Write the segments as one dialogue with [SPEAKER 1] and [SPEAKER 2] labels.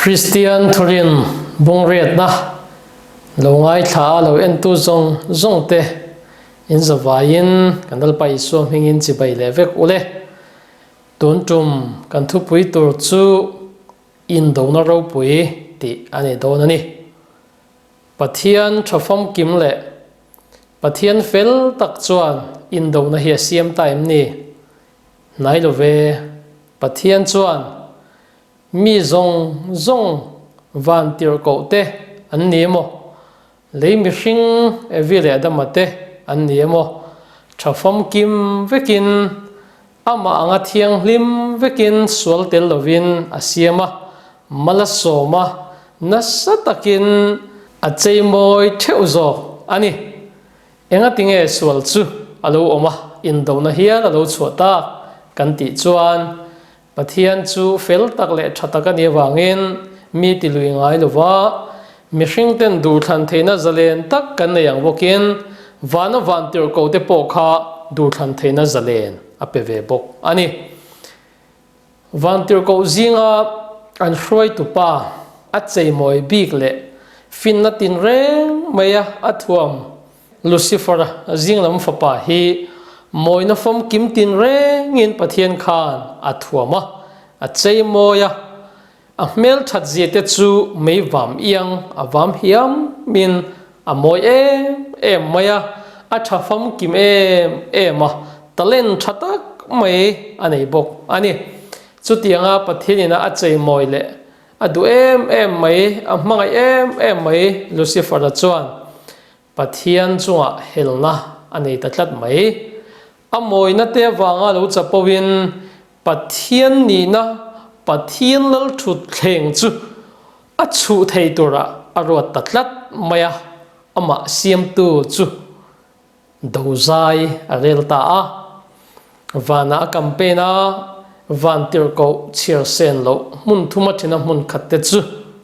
[SPEAKER 1] Kristian thurin bungriatna lo ngaithla a lo entu zawng zawng te in zavaiin kan Lalpa Isua hmingin chibai leh vek ule. Tun tum kan thupui tur chu Indona ropui tih a ni dawn a ni. Pathian tha famkim leh Pathian fel tak chuan indona hi a siam ta em ni? Hnai lo ve. Pathian chuan mi zawng zawng van tirhkoh te an ni emaw, lei mihring Evi leh Adama te an ni emaw, tha famkim vekin amah anga thianghlim vekin sual tel lovin a siam a, mal a sawm a, nasa takin a cheimawi theuh zawk a ni. Engatinge sual chu a lo awm a, indona hial a lo chhuah tak kan tih chuan Pathian chu fel tak leh tha tak a nih avangin mi ti lui ngai lova, mihringten duhthlan theihna zalen tak kan nei ang bawkin vana vantirhkohte pawh kha duhthlan theihna zalen a pe ve bawk a ni. Vantirhkoh zinga an hruaitupa a cheimawi bik leh finna tinreng maia a thuam Lucifer-a zinglam fapa hi mawina famkim tinrengin Pathian khan a thuam a, a cheimawi a. A hmelthat zia te chu mei vam iang a vam hiamin a mawi em em mai a, a tha famkim em em a, talent tha tak mai a nei bawk a ni. Chutianga Pathianina a cheimawi leh a duh em em mai, a hmangaih em em mai Lucifer-a chuan Pathian chungah helna a nei ta tlat mai. A mawina te avanga lo chapoin Pathian nihna, Pathian lalthut thleng chu a chhuh thei turah a ruat ta tlat mai a, amah siamtu chu dozai a rel ta a. Vanah a campaign a, van tirhkoh chhiar sen loh hmun thuma thina hmun khat te chu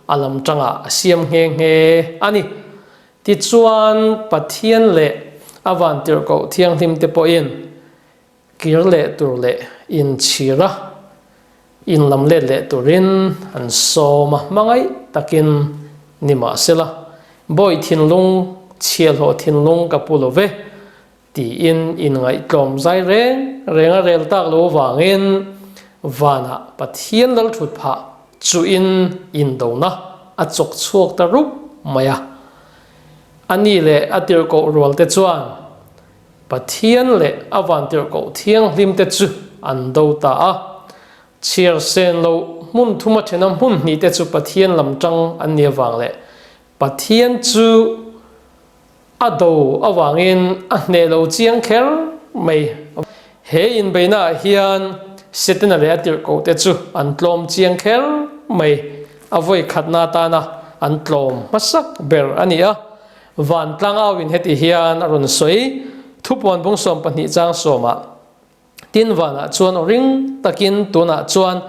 [SPEAKER 1] a lam tangah a siam nghe nghe a ni. Tichuan, Pathian leh a vantirhkoh thianghlim te pawhin kir leh tur leh inchhir a, inlam let leh turin an sawm a, hmangaih takin ni mahsela, Bawi thinlung, chhiahhlawh thinlung ka pu lo ve, tiin inngaihtlawm zai reng reng a rel tak lo avangin vanah Pathian lal thut phah chuin indona a chawk chhuak ta rup mai a. A ni leh a tirhkoh rualte chuan Pathian leh a vantirhkoh thianghlimte chu an do ta a. Chhiar sen loh hmun thuma thena hmun hnihte chu Pathian lam tang an ni avang leh Pathian chu A do avangin a hneh lo chiang kher mai. He inbeihnaah hian Setana leh a tirhkohte chu an tlawm chiang kher mai. A vawi khatna atana an tlawm hmasak ber a ni a. Vantlang auin heti hian a rawn sawi, Thupuan bung 12 chang sawmah, Tin vanah chuan aw ring takin tunah chuan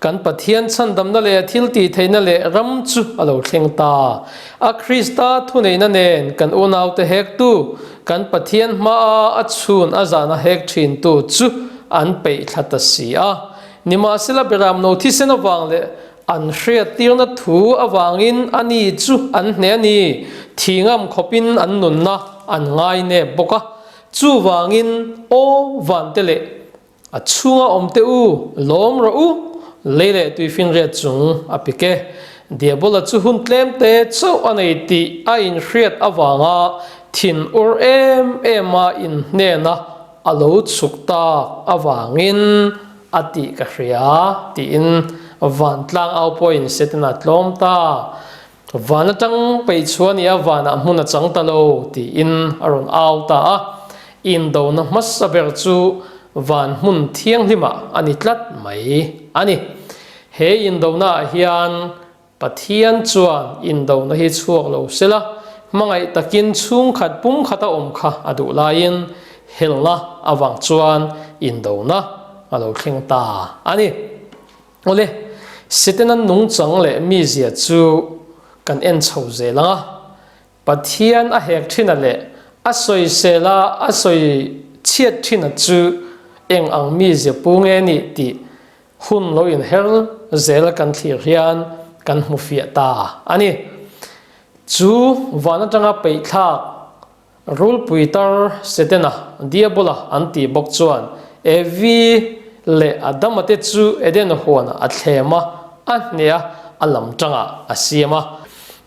[SPEAKER 1] kan Pathian chhandamna leh thil tih theihna leh ram chu a lo thleng ta. A Krista thuneihna nen kan unaute hektu, kan Pathian hmaa a chhun a zahna hek thintu chu an peih thla ta si a. Nimahsela Beramno thisen avang leh an hriattirna thu avangin ani chu an hneh a ni, thi ngam khawpin an nunna an ngainep bawk a. Chuvangin, aw vante leh a chhunga awmte u, lawm rawh u, lei leh tuifinriat chung a pik e. Diabola chu hun tlemte chauh a nei tih a inhriat avanga thin ur em em a inhnena a lo chhuk tak avangin a tih ka hria, tiin vantlang au pawhin Setana tlawm ta. Van atang peih chhuah nia vanah hmun a chang ta lo tiin a rawn au ta a, indona hmasa ber chu van hmun thianghlimah a ni tlat mai a ni. He indonaah hian Pathian chuan indona hi chhuak lo sela, hmangaih takin chhungkhat pumkhata awm kha a duh laiin helna avang chuan indona a lo thleng ta a ni. Awle, Setana nungchang leh mizia chu kan en chho zel ang a, Pathian a hek thina leh a sawisel a a sawi chhiat thina chu eng ang mizia pu nge nih tih hun lo inher zel kan thlir hian kan hmu fiah ta a ni. Chu van atanga peihthlak Rulpui tar Setana, Diabola an tih bawk chuan Evi leh Adama te chu Eden huanah a thlem a, a hneh a, a lam tangah a siam a.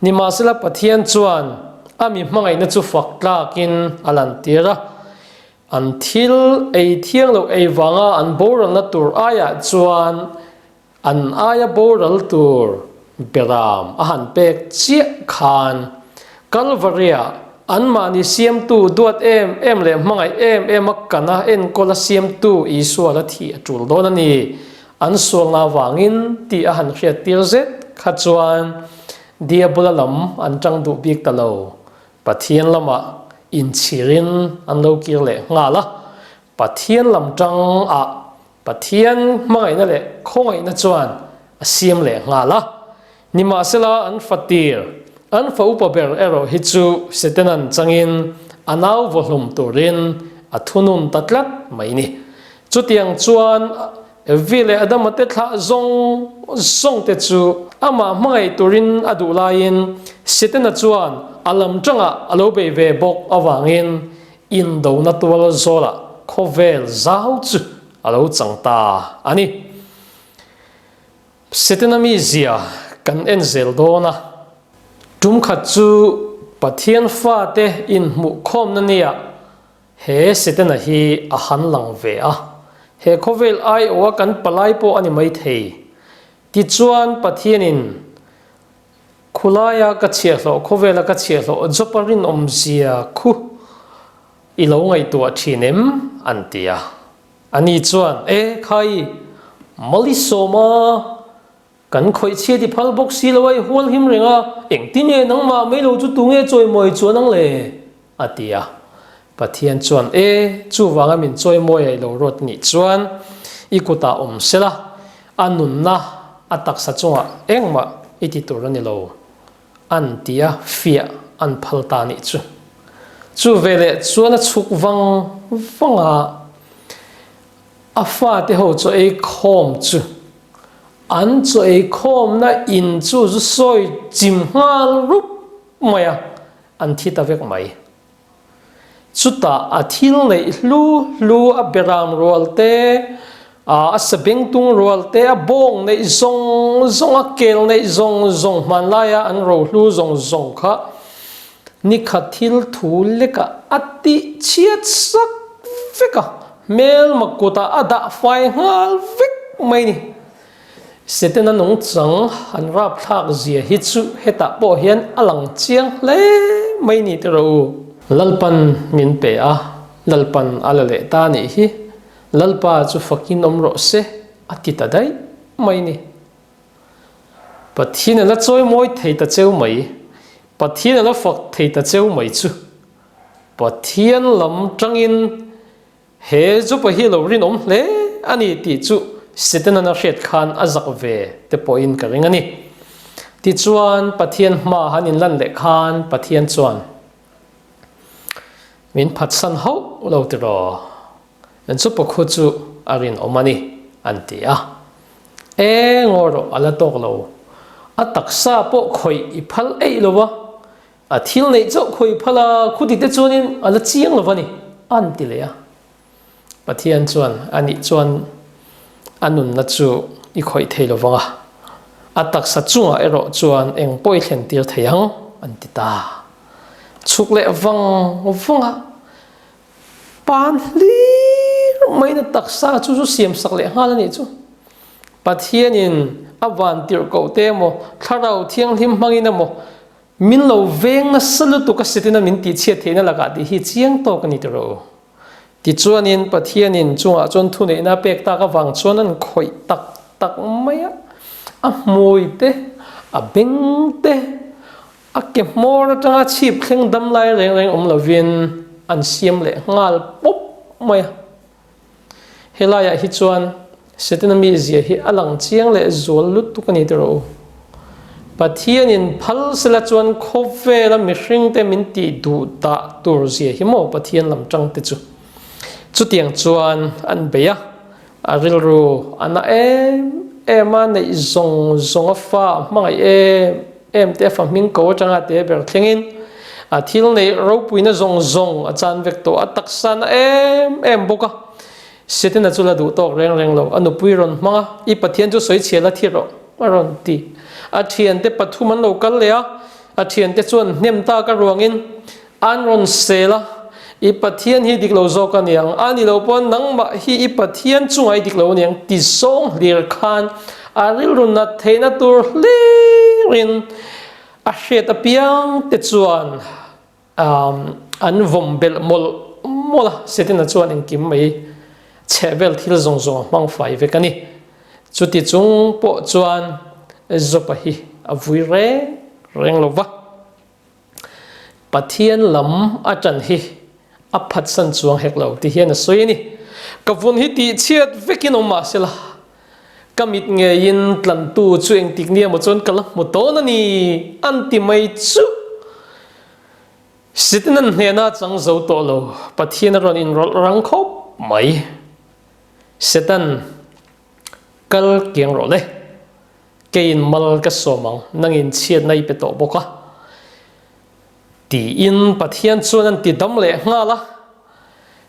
[SPEAKER 1] Nimahsela Pathian chuan a mi hmangaihna chu fak tlakin a lantir a, an thil ei thiang loh ei vanga an boralna tur aiah chuan An aia boral tur beram a han pek chiah khan Kalvaria anmahni siamtu duat em em leh hmangaih em em a kana enkawl a siamtu Isua la thih a tul dawn a ni. An sualna avangin tih a han hriattir zet kha chuan Diabola lam an tang duh bik ta lo. Pathian lamah inchhirin an lo kir leh nghal a. Pathian lam tangah Pathian hmangaihna leh khawngaihna chuan a siam leh nghal a. Nimahsela an fa tir, an fa upa ber erawh hi chu Setanan changin a nau vawhlum turin a thunun ta tlat mai ni. Chutiang chuan Evi leh Adama te thlah zawng zawng te chu amah hmangaih turin a duh laiin Setana chuan a lam tangah a lo bei ve bawk avangin Indona tual zawlah khawvel zau chu a lo chang ta a ni. Setana mizia kan en zel dawn a, tum khat chu Pathian fate inhmuhkhawmna nia he Setana hi a han lang ve a, he khawvel aiawha kan palai pawh a ni maithei. Tichuan Pathianin Khulaia ka chhiahhlawh, khawvela ka chhiahhlawh Job-a rinawmzia khu i lo ngaihtuah thin em? an ti a. Ani chuan, E khai, Malisawma, kan khawih chhiat i phal bawk si lo a, i hual him reng a, engtin nge nangmah mai lo chu tunge chawimawi chuan ang le? a ti a. Pathian chuan, E, chuvanga min chawimawi a i lo ruat nih chuan i kutah awm sela, a nunna a taksa chungah engmah i ti tur a ni lo, an ti a, fiah an phal ta nih chu. Chu veleh chuan a chhuk vang vang a, a fate ho chaw ei khawm chu an chaw ei khawmna in chu zu sawi chim nghal rup mai a, an thi ta vek mai. Chutah a thil neih hlu hlu a beram rual te, a sabengtung rual te, a bawng neih zawng zawng, a kel neih zawng zawng hmanlaia an rohlu zawng zawng kha nikhat thil thu lekah a tih chhiat sak vek a, hmelma kutah a dah fai nghal vek mai ni. Setana nungchang han rapthlak zia hi chu hetah pawh hian a lang chiang hle mai ni tiraw u. Lalpan min pe a, Lalpan a la leh ta nih hi, Lalpa chu fakin awm rawh se a ti ta daih mai ni. Pathian a la chawimawi thei ta cheu mai, Pathian a la fak thei ta cheu mai chu Pathian lam tangin He Jopa hi lo rinawm hle a ni tih chu Setana'n a hriat khan a zak ve te pawhin ka ring a ni. Tichuan, Pathian hma han inlan leh khan Pathian chuan, Min phatsan hauh lo tiraw? Jopa khu chu a rinawm a ni, an ti a. E, ngaw rawh, a la tawk lo. A taksa pawh khawih i phal eih lo va, A thil neih chauh khawi phal a, khuti te chuanin a la chiang lo va ni, an ti leh a. Pathian chuan a nih chuan a nunna chu i khawih thei lo vang a, a taksa chungah erawh chuan eng pawh i thlen tir thei ang, an ti ta. Chhuk leh vang vang a, pan hlir maiin a taksa chu zu siam sak leh nghal a nih chu. Pathianin a van tirhkoh te emaw, Thlarau Thianghlim hmangin emaw, Min lo veng nasa lutuk a sitin a min tihchhiat theihna lakah tih hi chiang tawk a ni tiraw u. Tichuanin Pathianin chungah chuan thuneihna a pek tak avang chuan an khawih tak tak mai a, a hmui te, a beng te, a ke hmawr atanga chhip thleng dam lai reng reng awm lovin an siam leh nghal pawp mai a. Helaiah hi chuan Setana mizia hi a lang chiang leh zual lutuk a ni tiraw u. Pathianin phal sela chuan khawvela mihringte min tih duh dah tur zia hi maw Pathian lam tang te chu. Chutiang chuan an bei a, a rilru a na em em a, neih zawng zawng a fa a hmangaih em em te a fa hming ko atanga te ber thlengin a thil neih ropuina zawng zawng a chan vek tawh a taksa na em em bawk a. Setana chu la duh tawk reng reng lo, a nupui rawn hmang a, I Pathian chu sawi chhiah la thi rawh, a rawn ti. A thiante pathum an lo kal leh a, a thiante chuan hnem tak a ruangin an rawn sel a, I Pathian hi dik lo zawk a niang, a ni lo pawn nangmah hi i Pathian chungah i dik lo a niang ti zawng hlir khan a rilru nat theihna tur hlirin a hriat apiang te chuan An vawm belh mawlh mawlh a, Setana chuan engkim mai chheh vel thil zawng zawng a hmang fai vek a ni. Chuti chung pawh chuan Jopa hi a vui reng reng lo va. Pathian lam a ṭan hi a phatsan chuang hek lo ti hian a sawi a ni. Ka vun hi tihchhiat vekin awm mah sela, ka mit ngeiin tlantu chu engtik nia maw chuan ka la hmu dawn a ni an ti mai chu. Sitin an hnena chang zo tawh lo, Pathian a rawn inrawlh rang khawp mai. Satan, Kal kiang rawh le. Keiin mal ka sawm ang, nangin chhiatna i pe tawh bawk a. Tiin Pathian chuan an ti dam leh nghal a.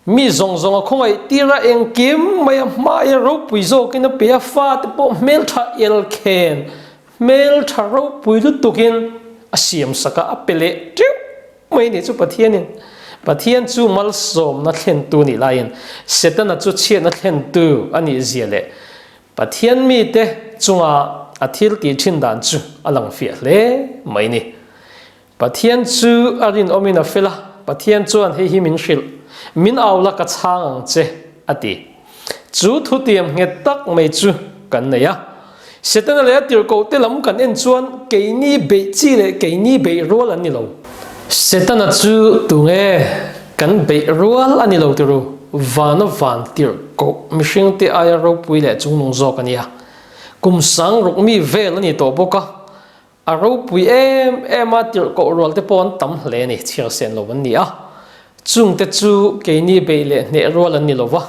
[SPEAKER 1] Mi zawng zawng a khawngaih tir a, engkim mai a hmaia ropui zawkin a pe a, fate pawh hmeltha elkhen, hmeltha ropui lutukin a siam sak a, a pe leh teuh mai ni chu Pathianin. Pathian chu malsawmna thlentu nih laiin Setana chu chhiatna thlentu a nih zia leh Pathian mite chunga a thil tih thin dan chu a lang fiah hle mai ni. Pathian chu a rinawmin a fel a, Pathian chuan hei hi min hrilh, Min au la ka chhang ang che, a ti. Chu thutiam nghet tak mai chu kan nei a. Setana leh a tirhkohte lam kan en chuan keini beih chi leh keini beih rual an ni lo. Setana chu tunge kan beih rual a ni lo tiru, vana van tirhkoh mihringte aia ropui leh chungnung zawk a nia. Kum sang ruk mi vel a ni tawh bawk a, A ropui em em a, tirhkoh rual te pawh an tam hle a ni, chhiar sen lo an ni a. Chungte chu keini beih leh hneh rual an ni lo va,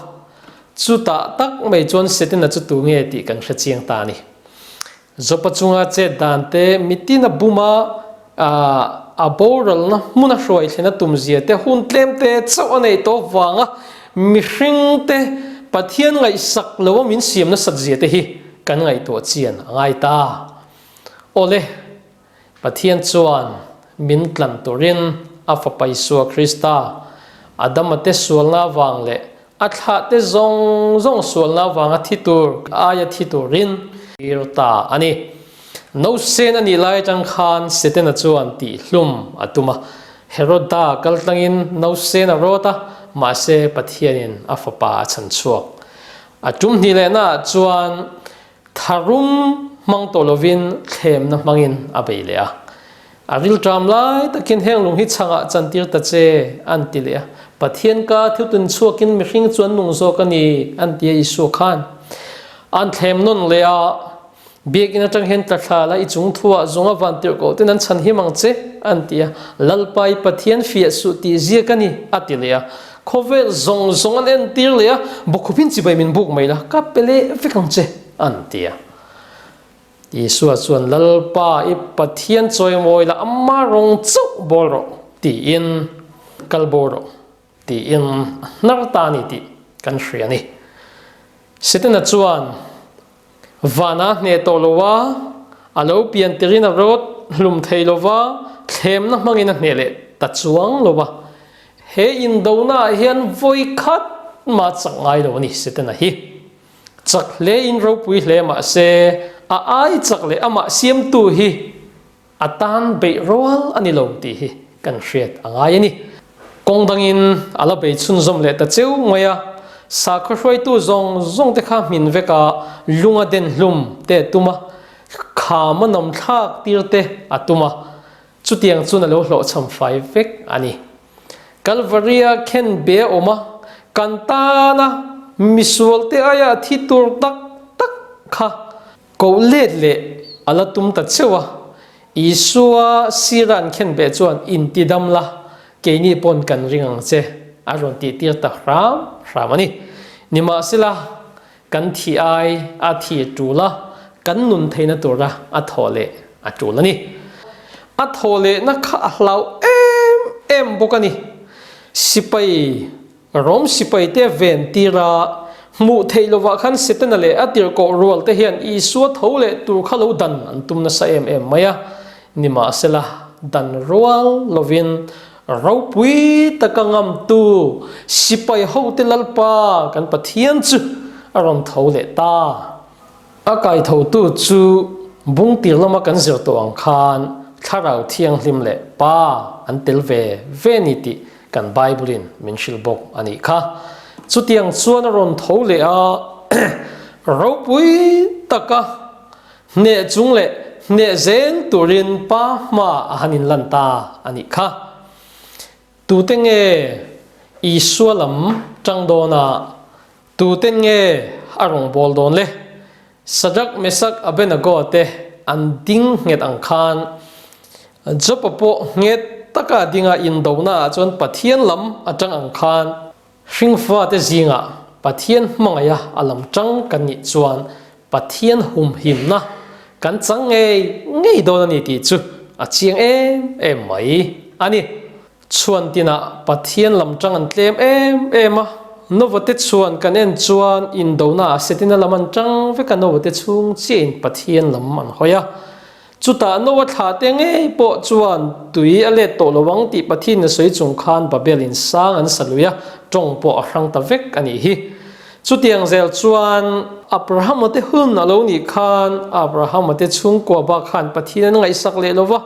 [SPEAKER 1] chutah tak mai chuan Setana chu tu nge tih kan hre chiang ta a ni. Jopa chunga chet dan te, mitin a bum a, a boralna hmuna hruai thlen a tum zia te, hun tlem te chauh a neih tawh vanga mihring te Pathian ngaihsak lo a min siam nasat zia te hi kan ngaihtuah chian a ngai ta. Awle, Pathian chuan min tlan turin a Fapa Isua Krista, Adama te sualna avang leh a thlahte zawng zawng sualna avanga thi tur aia thi turin tir ta a ni. Nausen a nih lai atang khan Setana chuan tihhlum a tum a. Heroda kal tlangin nausen a rawt a, mahse Pathianin a Fapa a chhan chhuak. A tum hnih lehnaah chuan Tharum hmang tawh lovin thlemna hmangin a bei leh a. A rilṭam lai takin heng lung hi chhangah chantir ta che, an ti leh a. Pathian ka thutun chhuakin mihring chu an nung zawk a ni, an ti a Isua khan. An thlem nawn leh a, Biakinn aṭang hian tla thla la, i chung thuah zunga van tirh koh ten an chhan him ang che, an ti a. Lalpa i Pathian fiah suh tih ziak a ni, a ti leh a. Khawvel zawng zawng an entir leh a, bawkhupin chibai min buk mai la, ka pe leh vek ang che, an ti a. Isua chuan, Lalpa, i Pathian chawimawi la, ama rawng chauh bawl rawh, tiin kal bo rawh, tiin a hnar ta a ni tih kan hria a ni. Setana chuan, Vana hneh tawh lo a, a lo pian tirin a rawt hlum thei lo va, thlemna hmangin a hneh leh ta chuang lo va. He indonaah hian vawi khat mah chak ngai lo a ni, Setana hi. Chak hle in ropui hle mah se, a ai chak leh amah siamtu hi A tan beih rual a ni lo tih hi kan hriat a ngai a ni. Kawng dangin a la bei chhunzawm leh ta cheu mai a, sakhaw hruaitu zawng zawng te kha hmin vek a, lunga den hlum te a tum a, kham a nawm thlak tir te a tum a, chutiang chuan a lo hlawhchham fai vek a ni. Kalvaria khen be a awm a, kan tana misual te aia thi tur tak tak kha Koh let leh a la tum ta cheuh a, Isua sira an khen beh chuan inti dam la, keini pawn kan ring ang che a rawn tih tir ta hram hram a ni. Nimahsela, kan thi ai a thi tul a, kan nun theihna tura a thawh leh a tul a ni. A thawh lehna kha a hlau em em bawk a ni. Sipai Rom sipaite ven tira hmuh theih lovah khan Setana leh a tirhkoh rual te hian Isua tho leh tur kha lo dan an tum nasa em em mai a. Nimahsela, dan rual lovin ropui taka ngamtu sipai hote Lalpa kan Pathian chu a rawn tho leh ta. A kaithotu chu bungtir lama kan zir tawh ang khan Thlarau Thianghlim leh Pa an tel ve ve ni tih kan Bible-in min hrilh bawk a nih kha. Chutiang chuan a rawn tho leh a, ropui taka hneh chung leh hneh zel turin Pa hma a han inlan ta a nih kha. Tute nge Isua lam tang dawn a, tute nge a rawngbâwl dawn le? Shadrach, Meshach, Abednego te an ding nghet ang khan Job-a pawh nghet taka a ding a, indonaah chuan Pathian lam a tang ang khan hringfate zingah Pathian hmangaiha a lam tang kan nih chuan Pathian humhimna kan chang ngei ngei dawn a ni tih chu a chiang em em mai a ni. Chhuan tinah Pathian lam tang an tlem em em a, Novate chhuan kan en chuan indona ah Setina lam an tang vek a, Novate chhung chiahin Pathian lam an hawi a. Chutah Noa thlah te ngei pawh chuan tui a let tawh lo ang tih Pathian a sawi chung khan Babel in sang an sa lui a, tawng pawh a hrang ta vek a nih hi. Chutiang zel chuan Abrahama te hun a lo nih khan Abrahama te chhungkua bak khan Pathian an ngaihsak leh lo va,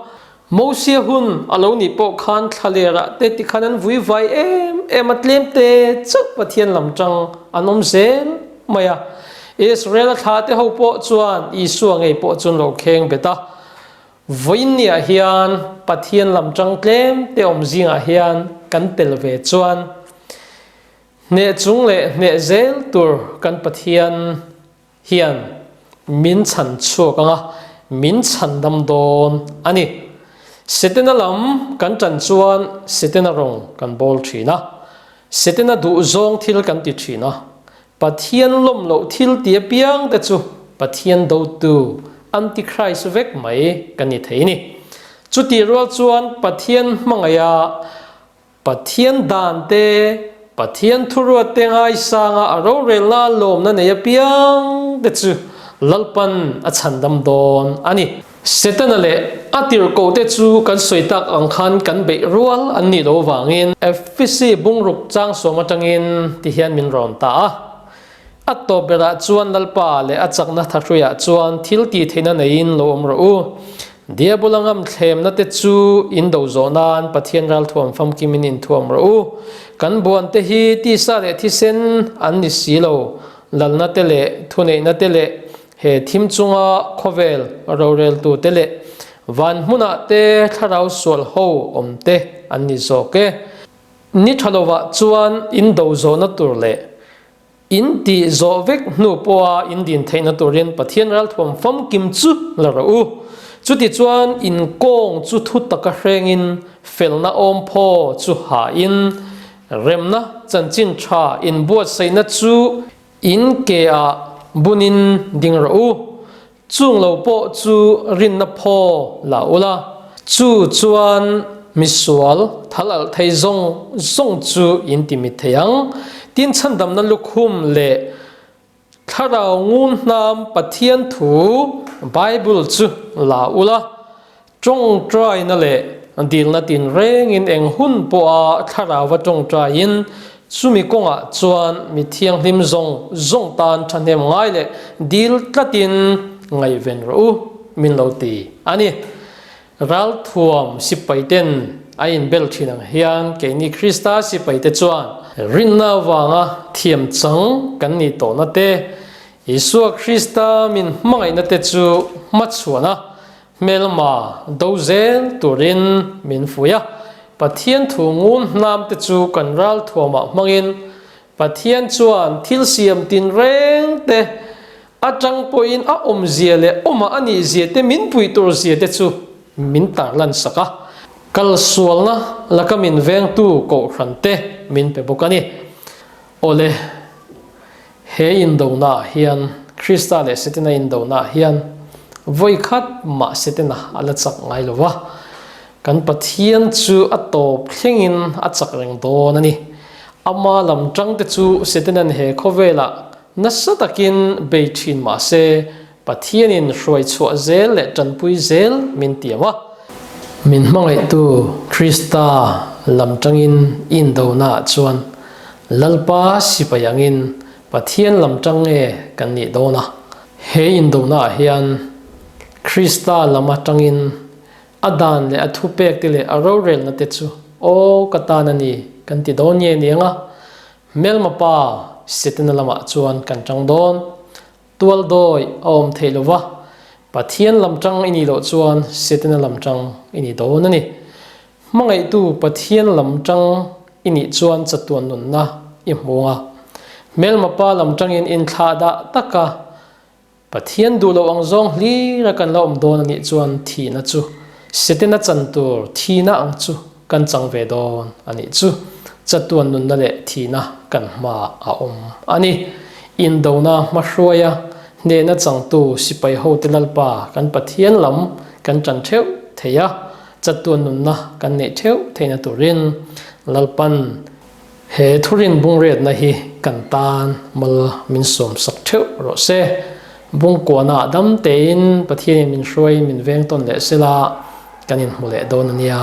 [SPEAKER 1] Mosia hun a lo nih pawh khan thlalerah te tikhan an vui vai em em a, tlem te chauh Pathian lam tang an awm zel mai a. Israel-a thlah te ho pawh chuan Isua ngei pawh chu an lo kheng bet a. Vawiinniah hian Pathian lam tang tlem te awm zingah hian kan tel ve chuan hneh chung leh hneh zel tur kan Pathian hian min chhan chhuak ang a, min chhan dam dawn a ni. Setana lam kan tan chuan Setana rawng kan bawl thin a, Setana duhzawng thil kan ti thin a, Pathian lawm loh thil ti apiang te chu Pathian dotu, Antichrist vek mai kan ni thei ni. Chutih rual chuan Pathian hmangaiha Pathian dan te, Pathian thuruat te ngaisanga a rorelna lawmna nei apiang te chu Lalpan a chhandam dawn a ni. Setana leh a tirhkoh te chu kan sawi tak ang khan kan beih rual an nih loh vangin Efisi bungruk changsawm atangin ti hian min rawn ta a. A tawp berah chuan Lalpa leh a chakna thahruiah chuan thil tih theihna neiin lo awm rawh u. Diabola ngam thlemna te chu in do zawh nan Pathian ralthuam famkimin inthuam rawh u. Kan buan te hi tisa leh thisen an ni si lo, lalna te leh thuneihna te leh he thim chunga khawvel roreltu te leh van hmunah te thlarau sual ho awm te an ni zawk e. Ni tha lovah chuan in do zawhna tur leh In tih zawh vek hnu pawha in din theihna turin Pathian ralthuam famkim chu la rawh u. Chutichuan in kawng chu thu taka hrengin felna awmphaw chu hain remna chanchin tha inbuatsaihna chu in ke ah bunin ding rawh u. Chung lo pawh chu rinna phaw la ula, chu chuan misual thal alh thei zawng zawng chu in ti mit thei ang. Tin, chhandamna lukhum leh thlarau ngun hnam Pathian thu Bible chu la ula, Tawngtaina leh dilna tinrengin eng hun pawha thlarauva tawngtaiin chumi kawngah chuan mi thianghlim zawng zawng tan thahnem ngai leh dil tlatin ngaihven rawh u, min lo ti a ni. Ralthuam sipaiten a inbel thin ang hian keini Krista sipaite chuan rinna avanga thiam chang kan nih tawhna te, Isua Krista min hmangaihna te chu hmachhuan a, Hmelma do zel turin min fuih a, Pathian thu ngun hnamte chu kan ralthuamah hmangin Pathian chuan thil siam tinreng te atang pawhin a awmzia leh awmah a nihzia te min puih turzia te chu min tarlan sak a, kalsualna laka min vengtu kohhran te min pe bawk a ni. Awle, he indonaah hian, Krista leh Setana indonaah hian. Vawi khat mah Setana a la chak ngai lo va, kan Pathian chu a tawp thlengin a chak reng dawn a ni. Ama lam tangte chu Setanan he khawvelah nasa takin bei thin mah se, Pathianin hruai chhuah zel leh tanpui zel min tiam a. Min hmangaihtu Krista lam tangin indonaah chuan Lalpa sipai angin Pathian lam tang nge kan nih dawn a? He indonaah hian Krista lam atangin a dan leh a thupek te leh a rorelna te chu aw ka tan a ni kan ti dawn nge niang a, hmelma pa Setana lamah chuan kan tang dawn. Tual dawi a awm theih lo va, Pathian lam tang i nih loh chuan Setana lam tang i ni dawn a ni. Hmangaihtu Pathian lam tang i nih chuan chatuan nunna i hmu ang a. Hmelma pa lam tangin inthlah dah taka Pathian duh loh ang zawng hlira kan la awm dawn a nih chuan thihna chu Setana chan tur thihna ang chu kan chang ve dawn a nih chu. Chatuan nunna leh thihna kan hma a awm a ni. Indona hmahruaia hnehna changtu sipai hote Lalpa kan Pathian lam kan tan theuh thei a, chatuan nunna kan neih theuh theihna turin Lalpan he thurin bungriatna hi kan tan mal min sawmsak theuh rawh se. Bungkuana dam tein Pathianin min hruaiin min veng tawn leh sela kan inhmu leh dawn a nia.